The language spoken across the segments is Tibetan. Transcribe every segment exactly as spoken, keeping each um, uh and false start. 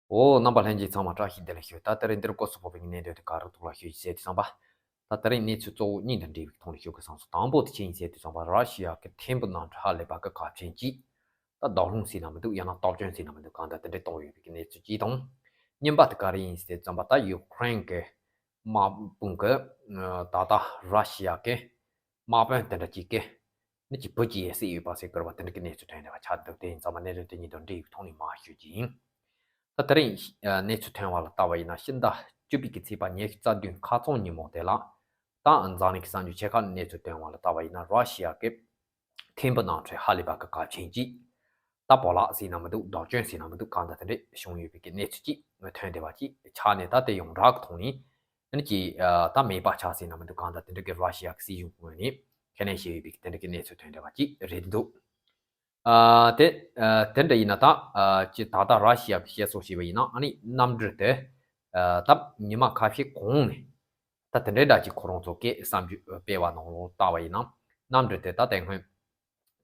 འོ། རྣམ་པ་ལྷན་རྒྱས་ཚང་མ་བཀྲ་ཤིས་བདེ་ལེགས་ཞུ། ད་དེ་རིང་འདིར་སྐོར་སུ་ཕོག་པའི་གནད་དོན་དེ་ག་རེ་ཐོག་ལ་ཞུ་ཞིག་ཟེར་དུས་ཙམ་པ། ད་དེ་རིང་གནས་ཚུལ་གཙོ་བོ་གཉིས་དང་འབྲེལ་བའི་ཐོག་ནས་ཞུ་དགོས་བསམ་སོང་། དང་པོ་དེ་ཅི་ཡིན་ཟེར་དུས་ཙམ་པ། ར་ཤི་ཡ་གི་ཐེམ་བུ་ནང་དུ་ཧ་ལས་པ་གི་ག་ཆེན་གྱིས་ད་བདག་ལྷུང་ཟེར་ན་མི་འདུག་ཡང་ན་སྟོབས་ཆེན་ཟེར་ན་མི་འདུག་གང་ལྟར་དེ་འདྲའི་གཏོང་ཡོད་པའི་གནས་ཚུལ་གཅིག་དང་། གཉིས་པ་དེ་ག་རེ་ཡིན་ཟེར་དུས་ཙམ་པ། ད་ཡུ་ཀེ་རེན་གི་དམག་དཔུང་གི་ད་ལྟ་ར་ཤི་ཡ་གི་དམག་དཔོན་དེ་འདྲ་གཅིག་གི་ནི་གཅིག་བུ་གཅིག་ཡས་སྲིད་ཡོད་པ་ཟེར་དགོས་པ་དེ་འདྲ་གི་གནས་ཚུལ་ཐོན་བསྡད་པ་ཆགས་འདུག་དེ་ཡིན་ཙང་མ་གནད་དོན་དེ་གཉིས་དང་འབྲེལ་ཡོད་ཐོག་ནས་མར་ཞུ་རྒྱུ་ཡིན། ད་དེ་རིང་གནས་ཚུལ་ཐོན་པ་ལ་ལྟ་བ་ཡིན་ན། ཕྱི་ཟླ་བཅུ་པའི་གི་ཚེས་པ་ཉི་ཤུ་རྩ་བདུན་ཁ་སང་ཉིན་མོ་དེ་ལ། ད་འཛམ་གླིང་གི་གསར་འགྱུར་ཆེ་ཁག་གནས་ཚུལ་ཐོན་པ་ལ་ལྟ་བ་ཡིན་ན། ར་ཤི་ཡ་གི་ཐེམ་བུ་ནང་ཁྲོད་ཧ་ལས་པ་གི་ག་ཆེན་གྱིས་ད་བོ་ལག་ཟེར་ན་མི་འདུག་བདག་སྐྱོན་ཟེར་ན་མི་འདུག་གང་ལྟར་དེ་འདྲས་བྱུང་ཡོད་པའི་གི་གནས་ཚུལ་གཅིག་ཐོན་བསྡད་པ་གཅིག་ཆགས་ནས། ད་དེ་ཡོངས་གྲགས་ཀྱི་ཐོག་ནས་ཨ་ནི་གཅིག་ད་མེད་པ་ཆགས་ཟེར་ན་མི་འདུག་གང་ལྟར་དེ་འདྲ་གི་ར་ཤི་ཡ་གི་སྲིད་གཞུང་ངོས་ནས་ཁས་ལེན་བྱས་ཡོད་པའི་གི་དེ་འདྲ་གི་གནས་ཚུལ་ཐོན་བསྡད་པ་གཅིག་རེད་འདུག་ཨ་དེ་ཨ་དེ་འདྲ་ཡིན་ན། ད་ཨ་ཅི་ད་ལྟ་ར་ཤི་ཡ་གི་བཤད་སྲོལ་བྱས་པ་ཡིན་ན། ཨ་ནི་གནམ་གྲུ་དེ་ཨ་ད་ཉི་མ་ཁ་ཤས་གོང་ནས་ད་དེ་འདྲའི་འདྲ་ཅིག་ཁོ་རང་ཚོ་གི་བསམ་ཚུལ་སྤེལ་བ་ནང་ལོགས་ལྟ་བ་ཡིན་ན། གནམ་གྲུ་དེ་ད་དེ་སྔོན་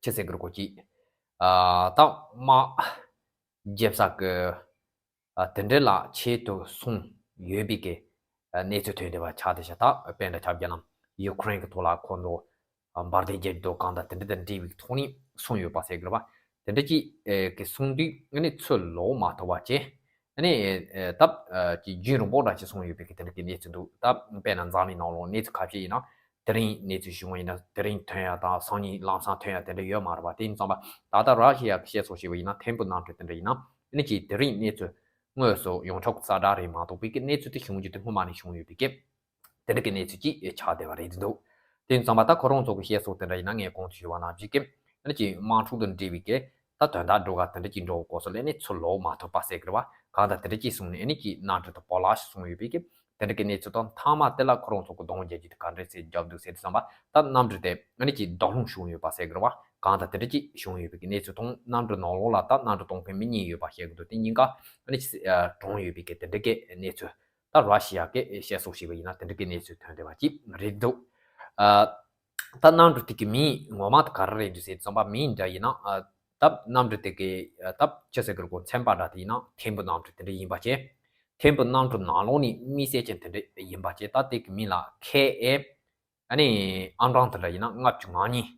ཅི་ཟེར་དགོས་རེད་གོ་གཅིག་ཨ་ད་དམག་རྒྱབ་ས་གི་ཨ་དེ་འདྲའི་ལ་ཆེད་དུ་སོང་ཡོད་པའི་གི་ཨ་གནས་ཚུལ་ཐོན་བསྡད་པ་ཆགས་བསྡད་ཤག་ད་དཔེར་ན་ཆ་བཞག་ན་ཡུ་ཀེ་རེན་གི་ཐོག་ལ་ཁོ་ཚོ་ཨ་འབར་མདེལ་བརྒྱབ་འདུག་གང་ལྟར་དེ་འདྲ་དང་འབྲེལ་བའི་ཐོག་ནས་སོང་ཡོད་པ་ཟེར་དགོས་རེད་པ། དེ་འདྲ་ཅིག་ཨེ་གི་སོང་དུས་ཨ་ནི་ཚུར་ལོག་མ་ཐུབ་པ་བྱས། ཨ་ནི་ཨེ་ད་ཨ་ཅིག་རྒྱུན་རིང་པོ་འདྲ་ཅིག་སོང་ཡོད་པའི་གི་དེ་འདྲ་གི་གནས་ཚུལ་འདུག་ད་དཔེར་ན་འཛམ་གླིང་ནང་ལོགས་གནས་ཚུལ་ཁ་ཤས་ཡིན་ན། དེ་རིང་གནས་ཚུལ་བྱུང་བ་ཡིན་ན་དེ་རིང་ཐོན་ཡ་དང་སང་ཉིན་ལམ་སང་ཐོན་ཡ་དེ་འདྲ་ཡོད་མ་རེད་པ། དེ་ཡིན་ཙང་པ་ད་ལྟ་ར་ཤི་ཡ་གི་བཤད་སྲོལ་བྱས་པ་ཡིན་ན། ཐེམ་བུ་གནམ་གྲུ་དེ་འདྲ་ཡིན་ན་ཨ་ནི་ཅིག་དེ་རིང་གནས་ཚུལ་དངོས་སུ་ཡོངས་གྲགས་གསལ་བསྒྲགས་རེད་མ་གཏོགས་པའི་གི་གནས་ཚུལ་དེ་བྱུང་རྒྱུ་དེ་སྔོན་མ་ནས་བྱུང་ཡོད་པའི་གི་དེ་འདྲ་གི་གནས་ཚུལ་ཅིག་ཆགས་བསྡད་པ་རེད་འདུག་དེ་ཡིན་ཙང་པ་ད་ཁོ་རང་ཚོ་གི་བཤད་སྲོལ་དེ་འདྲ་ཡིན་ན། ངས་གོང་དུ་ཞུས་པ་ནང་བཞིན་གི་ཨ་ནི་ཅིག་དམག་འཁྲུག་དང་འབྲེལ་བའི་གི་ད་དོན་དག་འགྲོ་ག་དེ་འདྲ་ཅིག་འགྲོ་དགོས་སོ་ལས་ནས་ཚུར་ལོག་མ་ཐུབ་པ་ཟེར་གི་རེད་པ། གང་ལྟར་དེ་འདྲ་ཅིག་སོང་ནས་ཨ་ནི་ཅིག་གནམ་གྲུ་དེ་བོ་ལག་ཞིག་སོང་ཡོད་པའི་གི་དེ་འདྲ་གི་གནས་ཚུལ་དང་། མཐའ་མ་དེ་ལ་ཁོ་རང་ཚོ་གི་གདོང་རྒྱག་རྒྱུ་དེ་ག་འདྲ་ཟེར་རྒྱབ་འདུག་ཟེར་དུས་ཙམ་པ། ད་གནམ་གྲུ་དེ་ཨ་ནི་ཅིག་བདག་ལྷུང་བྱུང་ཡོད་པ་ཟེར་གི་རེད་པ། གང་ལྟར་དེ་འདྲ་ཅིག་བྱུང་ཡོད་པའི་གི་གནས་ཚུལ་དང་། གནམ་གྲུ་ནང་ལོགས་ལ་ད་གནམ་གྲུ་གཏོང་མཁན་མི་གཉིས་ཡོད་པ་བཤད་གི་འདུག་དེ་གཉིས་ཀ་ཨ་ནི་ཅིག་ཨ་གྲོངས་ཡོད་པའི་གི་དེ་འདྲ་གི་གནས་ཚུལ། ད་ར་ཤི་ཡ་གི་བཤད་སྲོལ་བྱས་པ་ཡིན་ན་དེ་འདྲ་གི་གནས་ཚུལ་ཐོན་བསྡད་པ་ཅིག་རེད་འདུག་ཨ་ད་གནམ་གྲུ་དེ་གི་མིང་ངོ་མ་དེ་ག་རེ་རེད་འདུག་ཟེར་དུས་ཙམ་པ། མིང་འདྲ་ཡིན་ན་ཨ་ད་གནམ་གྲུ་དེ་གི་ཨ་ད་ཅི་ཟེར་གི་རེད་གོ། མཚན་པ་འདྲ་དེ་ཡིན་ན་ཐེམ་བུ་གནམ་གྲུ་དེ་འདྲ་ཡིན་པ་བྱས། ཐེམ་བུ་གནམ་གྲུ་ནང་ལོགས་ནས་དམིགས་བསལ་ཅན་དེ་འདྲ་ཡིན་པ་བྱས། ད་དེ་གི་མིང་ལ་ཁེ་ཨེ་ཨ་ནི་ཨང་གྲངས་དེ་འདྲ་ཡིན་ན་ལྔ་བཅུ་ང་གཉིས་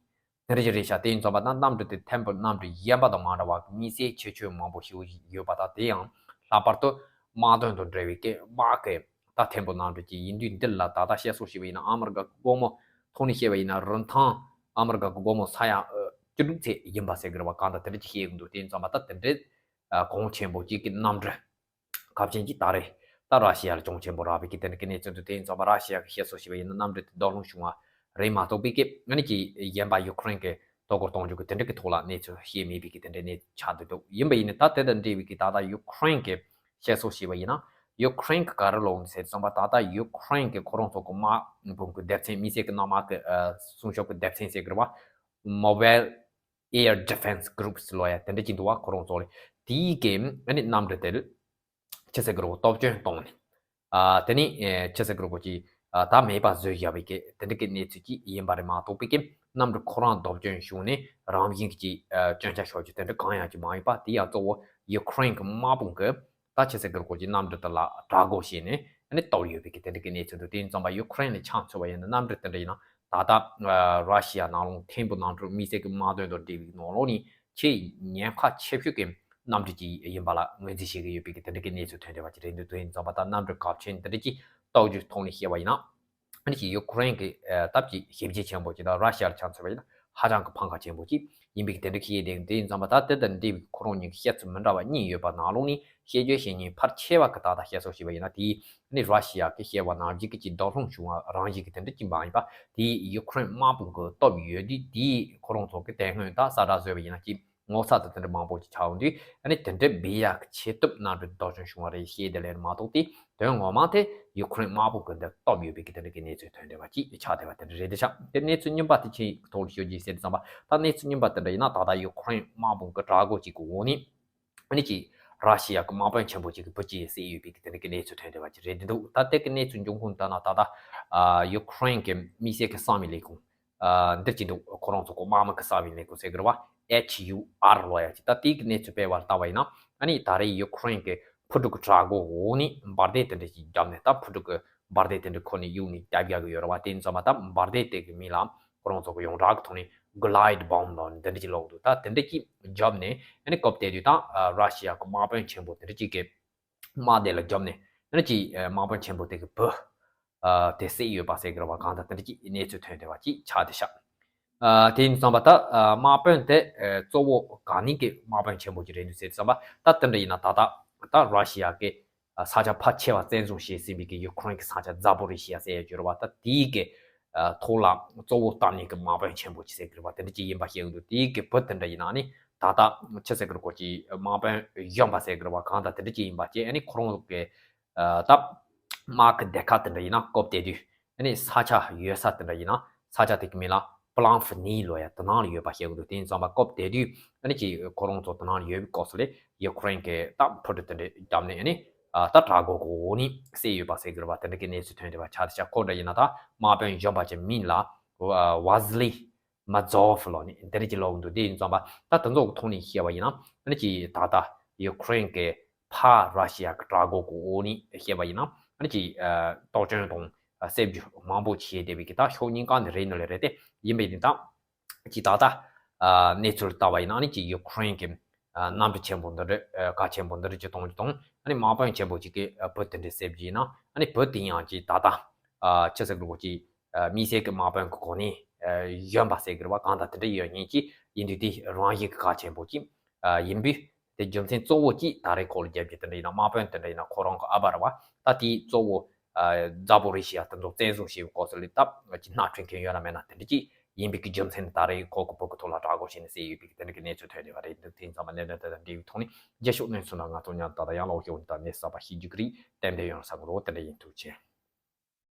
དེ་འདྲ་ཞིག་རེད་ཤག་དེ་ཡིན་ཙང་པ་ད་གནམ་གྲུ་དེ་ཐེམ་བུ་གནམ་གྲུ་གཞན་པ་དང་མ་འདྲ་བ་གི་དམིགས་བསལ་ཁྱད་ཆོས་མང་པོ་ཞིག་ཡོད་པ། ད་དེ་ཡང་ལྷག་པར་དུ་དམག་དོན་དང་འབྲེལ་བའི་གི་དམག་གི་ད་ཐེམ་བུ་གནམ་གྲུ་ཅིག་ཡིན་དུས། འདི་ལ་ད་ལྟ་བཤད་སྲོལ་བྱས་པ་ཡིན་ན། ཨ་མི་རི་ཀ་གི་སྒོར་མོ་ཐོག་ནས་བཤད་པ་ཡིན་ན་རིན་ཐང་ཨ་མི་རི་ཀ་གི་སྒོར་མོ་ས་ཡ་ཨ་བཅུ་དྲུག་ཙམ་ཡིན་པ་ཟེར་གི་རེད་པ། གང་ལྟར་དེ་འདྲ་ཅིག་བཤད་གི་འདུག་དེ་ཡིན་ཙང་པ་ད་དེ་འདྲའི་ཨ་གོང་ཆེན་པོ་ཅིག་གི་གནམ་གྲུ་ག་ཆེན་ཅིག་ད་རེས་ད་ར་ཤི་ཡ་ལ་གྱོང་ཆེན་པོ་རག་པའི་གི་དེ་འདྲ་གི་གནས་ཚུལ་འདུག་དེ་ཡིན་ཙང་པ་ར་ཤི་ཡ་གི་བཤད་སྲོལ་བྱས་པ་ཡིན་ན་གནམ་གྲུ་དེ་བདག་ལྷུང་བྱུང་བ་རེད་མ་གཏོགས་པའི་གི་ཨ་ནི་ཅིག་གཞན་པ་ཡུ་ཀེ་རེན་གི་ཐོ་འགོད་གཏོང་རྒྱུ་གི་དེ་འདྲ་གི་ཐོག་ལ་གནས་ཚུལ་བཤད་མེད་པའི་གི་དེ་འདྲའི་གནས་ཚུལ་ཆགས་བསྡད་འདུག་ཡིན་པ་ཡིན་ན་ད་དེ་དང་འབྲེལ་བའི་གི་ད་ལྟ་ཡུ་ཀེ་རེན་གི་བཤད་སྲོལ་བྱས་པ་ཡིན་ན། ཡུ་ཀེ་རེན་གི་ག་རེ་ལབ་ཟེར་དུས་ཙམ་པ། ད་ལྟ་ཡུ་ཀེ་རེན་གི་ཁོ་རང་ཚོ་གི་དམག་དཔུང་གི་སྡེ་ཚན། དམིགས་བསལ་གི་གནམ་དམག་གི་ཨ་སྲུང་སྐྱོབ་གི་སྡེ་ཚན་ཟེར་གི་རེད་པ། Mobile Air Defense Groups ལབ་ཡ་དེ་འདྲ་ཅིག་འདུག་པ། ཁོ་རང་ཚོ་ལ་དེའི་གི་ཨ་ནི་གནམ་གྲུ་དེ་ཅི་ཟེར་གི་རེད་གོ། སྟོབས་སྐྱོན་བཏང་ནས་ཨ་དེ་ནི་ཨེ་ཅི་ཟེར་གི་རེད་གོ་ཅིག་ཨ་ད་མེད་པ་བཟོས་བཞག་པའི་གི་དེ་འདྲ་གི་གནས་ཚུལ་ཅིག་ཡིན་པ་རེད་མ་གཏོགས་པའི་གི་གནམ་གྲུ་ཁོ་རང་སྟོབས་སྐྱོན་བྱུང་ནས་རང་བཞིན་གྱི་ཨ་སྐྱོན་ཆ་ཤོར་རྒྱུ་དེ་འདྲ་གང་ཡང་ཅིག་མ་ཡིན་པ། དེ་ཡང་གཙོ་བོ་ཡུ་ཀེ་རེན་གི་དམག་དཔུང་གི་ད་ཅི་ཟེར་གི་རེད་གོ་ཅིག་གནམ་གྲུ་དེ་ལ་དྲག་རྒོལ་བྱས་ནས་ཨ་ནི་གཏོར་ཡོད་པའི་གི་དེ་འདྲ་གི་གནས་ཚུལ་འདུག་དེ་ཡིན་ཙང་པ་ཡུ་ཀེ་རེན་ལ་ཆ་མཚོན་པ་ཡིན་ན། གནམ་གྲུ་དེ་འདྲ་ཡིན་ན་ད་ལྟ་ཨ་ར་ཤི་ཡ་ནང་ལོགས་ཐེམ་བུ་ནང་དུ་དམིགས་བསལ་གྱི་དམག་དོན་དང་འབྲེལ་བའི་ནང་ལོགས་ནས་ཆེས་ཉེན་ཁ་ཆེ་ཤོས་ཀྱི་གནམ་གྲུ་ཅིག་ཡིན་པ་ལ་ངོས་འཛིན་བྱེད་ཀྱི་ཡོད་པའི་གི་དེ་འདྲ་གི་གནས་ཚུལ་ཐོན་བསྡད་པ་ཅིག་རེད་འདུག་དེ་ཡིན་ཙང་པ་ད་གནམ་གྲུ་གལ་ཆེན་དེ་འདྲ་ཅིག་གཏོར་རྒྱུའི་ཐོག་ནས་བཤད་པ་ཡིན་ན། ཨ་ནི་ཅིག་ཡུ་ཀེ་རེན་གྱི་ཨ་སྟབས་ཀྱིས་ཞེ་བརྗེད་ཆེན་པོ་ཅིག་དང་། ར་ཤི་ཡ་ལ་ཆ་མཚོན་པ་ཡིན་ན་ཧ་ཅང་གི་ཕམ་ཁ་ཆེན་པོ་ཅིག་ཡིན་པའི་གི་དེ་འདྲ་གི་བཤད་བསྡད། དེ་ཡིན་ཙང་པ་ད་དེ་དང་འབྲེལ་བའི་ཁོ་རང་གཉིས་ཀྱི་བཤད་ཚུལ་མི་འདྲ་བ་གཉིས་ཡོད་པ་ནང་ལོགས་ནས་བཤད་རྒྱུ་བཤད་མཁན་ཕལ་ཆེ་བ་གི་ད་ལྟ་བཤད་སྲོལ་བྱས་པ་ཡིན་ན། དེ་ནི་ར་ཤི་ཡ་གི་བཤད་པ་ནང་བཞིན་གི་ཅིག་བདག་ལྷུང་བྱུང་བ་རང་བཞིན་གི་དེ་འདྲ་ཅིག་མ་ཡིན་པ། དེ་ཡུ་ཀེ་རེན་དམག་དཔུང་གིས་གཏོར་ཡོད་དུས། དེ་ཁོ་རང་ཚོ་གི་དེ་སྔོན་ད་གསལ་བསྒྲགས་བཟོས་པ་ཡིན་ན་ཅིག་ངོ་ཚ་དང་དེ་འདྲ་མང་པོ་ཅིག་ཆགས་ཡོང་དུས། ཨ་ནི་དེ་འདྲ་སྦས་ཡག་གི་ཆེད་དུ་གནམ་གྲུ་བདག་སྐྱོན་བྱུང་བ་རེད་བཤད་བསྡད་ལེ་མ་གཏོགས། དེ་དོན་ངོ་མ་དེ་ཡུ་ཀེ་རེན་དམག་དཔུང་གིས་འདིར་གཏོར་ཡོད་པའི་གི་དེ་འདྲ་གི་གནས་ཚུལ་ཐོན་བསྡད་པ་ཅིག་ཆགས་བསྡད་པ་དེ་འདྲ་རེད་དེ་ཤག་དེ་གནས་ཚུལ་རྙིང་པ་དེ་ཅིག་ཐོག་ལ་ཞུ་རྒྱུ་ཟེར་དུས་ཙམ་པ། ད་གནས་ཚུལ་རྙིང་པ་དེ་འདྲ་ཡིན་ན། ད་ལྟ་ཡུ་ཀེ་རེན་དམག་དཔུང་གི་དྲག་རྒོལ་ཅིག་གི་འོག་ནས་ཨ་ནི་ཅིག་ར་ཤི་ཡ་གི་དམག་དཔོན་ཆེན་པོ་ཅིག་གི་བུ་གཅིག་བསད་ཡོད་པའི་གི་དེ་འདྲ་གི་གནས་ཚུལ་ཐོན་བསྡད་པ་ཅིག་རེད་འདུག་ད་དེ་གི་གནས་ཚུལ་འབྱུང་ཁུངས་ལྟར་ན། ད་ལྟ་ཨ་ཡུ་ཀེ་རེན་གི་དམིགས་བསལ་གི་གསང་བའི་ལས་ཁུངས་ཨ་འདིར་གྱི་འདུག་ཁོ་རང་ཚོ་གི་དམག་མི་གི་གསང་བའི་ལས་ཁུངས་ཟེར་གི་རེད་པ། ཨེཆ་ཡུ་ཨར་ལབ་ཡ་ཅིག་ད་དེ་གི་གནས་ཚུལ་སྤེལ་བ་ལ་ལྟ་བ་ཡིན་ན། ཨ་ནི་ད་རེས་ཡུ་ཀེ་རེན་གི་ ཕུ་དཀྲུག་གི་དྲག་འགོ་འོག་ནས་འབར་མདེལ་དེ་འདྲ་ཞིག་བརྒྱབ་ནས། ད་ཕུ་དཀྲུག་གི་འབར་མདེལ་དེ་འདྲ་ཁོ་ནས་གཡུག་ནས་བརྒྱབ་བཞག་གི་ཡོད་རེད་བ། དེ་ཡིན་ཙང་མ་ད་འབར་མདེལ་དེ་གི་མིང་ལ་ཁོ་རང་ཚོ་གི་ཡོངས་གྲགས་ཀྱི་ཐོག་ནས་Glide Bomb ལབ་ནས་དེ་འདྲ་ཅིག་ལབ་འདུག་ད་དེ་འདྲ་ཅིག་བརྒྱབ་ནས་ཨ་ནི་སྐབས་དེ་དུས་ད་ར་ཤི་ཡ་གི་དམག་དཔོན་ཆེན་པོ་དེ་འདྲ་ཅིག་གི་དམག་སྡེ་ལ་བརྒྱབ་ནས་ཨ་ནི་ཅིག་དམག་དཔོན་ཆེན་པོ་དེ་གི་བུ་དེ་བསད་ཡོད་པ་ཟེར་གི་རེད་བ། གང་ལྟར་དེ་འདྲ་ཅིག་གནས་ཚུལ་ཐོན་བསྡད་པ་ཅིག་ཆགས་བསྡད་ཤག་ཨ། དེ་ཡིན་ཙང་པ་ད་ཨ། དམག་དཔོན་དེ་ཨ། གཙོ་བོ་ག་ནས་གི་དམག་དཔོན་ཆེན་པོ་ཅིག་རེད་འདུག་ཟེར་ཙང་པ་ད་དེ་འདྲ་ཡིན་ན་ད་ད་ད་ར་ཤི་ཡ་གི་ཨ། ས་ཆ་ཕལ་ཆེ་བ་བཙན་བཟུང་བྱས་ཟིན་པའི་གི་ཡུ་ཁུ་རེན་གི་ས་ཆ་ཛ་པོ་རི་ཤི་ཡ་ཟེར་ཡ་ཅིག་ཡོད་རེད་བ། ད་དེའི་གི་ཨ། ཐོག་ལ་གཙོ་བོ་བཏང་ནས་གི་དམག་དཔོན་ཆེན་པོ་ཅིག་ཟེར་གི་རེད་བ། དེ་འདྲ་ཅིག་ཡིན་པ་ཤེས་གི་འདུག་དེའི་གི་བུ་དེ་འདྲ་ཡིན་ན་ནི་ད་ད་ཆི་ཟེར་གི་རེད་གོ་ཅིག་དམག་དཔོན་གཞོན་པ་ཟེར་གི་རེད་བ། གང་ལྟར་དེ་འདྲ་ཅིག་ཡིན་པ་ཅིག་ཨ་ནི་ཁོ་རང་གི་ཨ། ད་དམག་གི་སྡེ་ཁག་དེ་འདྲ་ཡིན་ན་སྐབས་དེ་དུས་ཨ་ནི་ས་ཆ་ཡོད་ས་དེ་འདྲ་ཡིན་ན་ས་ཆ་དེ་གི་མིང་ལ་པི་ལང་ཧྥི་ནི་ལབ་ཡ་དེ་ནང་ལ་ཡོད་པ་ཤེས་གི་འདུག་དེ་ཡིན་ཙང་པ་སྐབས་དེ་དུས་ཨ་ནི་ཅིག་ཁོ་རང་ཚོ་དེ་ནང་ལ་ཡོད་པའི་སྐབས་སུ་ལས་ཡུ་ཁུ་རེན་གི་ད་ཕུ་དཀྲུག་དེ་འདྲ་བརྒྱབ་ནས་ཨ་ནི་ཨ། ད་དྲག་འགོ་གི་འོག་ནས་བསད་ཡོད་པ་ཟེར་གི་རེད་བ། དེ་འདྲ་གི་གནས་ཚུལ་ཐོན་བསྡད་པ་ཆགས་བསྡད་ཤག་ཁོ་འདྲ་ཡིན་ན་ད་དམག་དཔོན་གཞོན་པ་ཅིག་མིང་ལ་ཝ་ཟི་ལི་མ་ཛོ་ཧྥི་ལབ་ནས་དེ་འདྲ་ཅིག་ལབ་གི་འདུག་དེ་ཡིན་ཙང་པ་ད་དེ་ཚོ་གི་ཐོག་ནས་བཤད་པ་ཡིན་ན་ཨ་ནི་ཅིག་ད་ལྟ་ཡུ་ཁུ་རེན་གི་ཕར་ར་ཤི་ཡ་གི་དྲག་འགོ་གི་འོག་ནས་བཤད་པ་ཡིན་ན་ཨ་ནི་ཅིག་ཨ། གཏོར་སྐྱོན་དང་ཨ། བསད་རྒྱུ་མང་པོ་བྱས་བསྡད་པའི་གི་ད་ཕྱོགས་གཉིས་ཀ་ནས་རེད་ནི་ལས་རེད་དེ། ཡིན་པའི་ནི་ད་ཅིག་ད་ལྟ་ཨ། གནས་ཚུལ་ལྟ་བ་ཡིན་ན་ཨ་ནི་ཅིག་ཡུ་ཁུ་རེན་གི་ཨ། གནམ་གྲུ་ཆེན་པོ་འདི་འདྲ་ཨ། གལ་ཆེན་པོ་འདི་འདྲ་ཅིག་གཏོང་རྒྱུ་དང་ཨ་ནི་དམག་དཔོན་ཆེན་པོ་ཅིག་གི་ཨ། བུ་དེ་འདྲ་བསད་རྒྱུ་ཡིན་ན་ཨ་ནི་བུ་དེ་ཡང་ཅིག་ད་ལྟ་ཨ། ཆི་ཟེར་གི་རེད་གོ་ཅིག་ཨ། དམིགས་བསལ་གི་དམག་དཔོན་གི་གོ་གནས་ཨ། གཞོན་པ་ཟེར་གི་རེད་བ། གང་ལྟར་དེ་འདྲ་ཡོད་མཁན་ཅིག་ཡིན་དུས་དེ་རང་བཞིན་གི་གལ་ཆེན་པོ་ཅིག་ཨ། ཡིན་པས། དེ་རྒྱུ་མཚན་གཙོ་བོ་གཅིག་ད་རེས་ཁོ་ལ་རྒྱབ་རྒྱུ་དེ་འདྲ་ཡིན་ན་དམག་དཔོན་དེ་འདྲ་ཡིན་ན་ཁོ་རང་གི་ཨ་ཕ་རེད་བ། ད་དེའི་གཙོ་བོ་ཨ། ཛ་པོ་རི་ཤི་ཡ་དེ་ཚོ་བཙན་བཟུང་བྱས་པའི་སྐབས་སུ་ལ་སྟབས་ཀྱི་སྣ་ཁྲིད་མཁན་ཡོད་ན་མེད་ན་དེ་འདྲ་གཅིག་ཡིན་པའི་གི་རྒྱུ་མཚན་ནི་ད་རེས་ཁོ་གི་བུ་གི་ཐོག་ལ་དྲག་རྒོལ་བྱས་ནས་བསད་ཡོད་པའི་གི་དེ་འདྲ་གི་གནས་ཚུལ་ཐོན་བསྡད་པ་རེད། འདུག་དེ་ཡིན་ཙང་མ་གནད་དོན་དེ་དང་འབྲེལ་བའི་ཐོག་ནས་རྒྱལ་ཤོག་གནས་ཚུལ་ནང་ང་ཚོ་མཉམ་དུ་ད་ལྟ་ཡང་ལོག་ཞུ་བ་ནི་ད་གནས་གསར་པ་ཤེས་རྒྱུ་གི་རིགས་ཏན་ཏན་ཡོང་ས་གི་རོ། དེ་འདྲ་ཡིན། ཐུགས་རྗེ་ཆེ།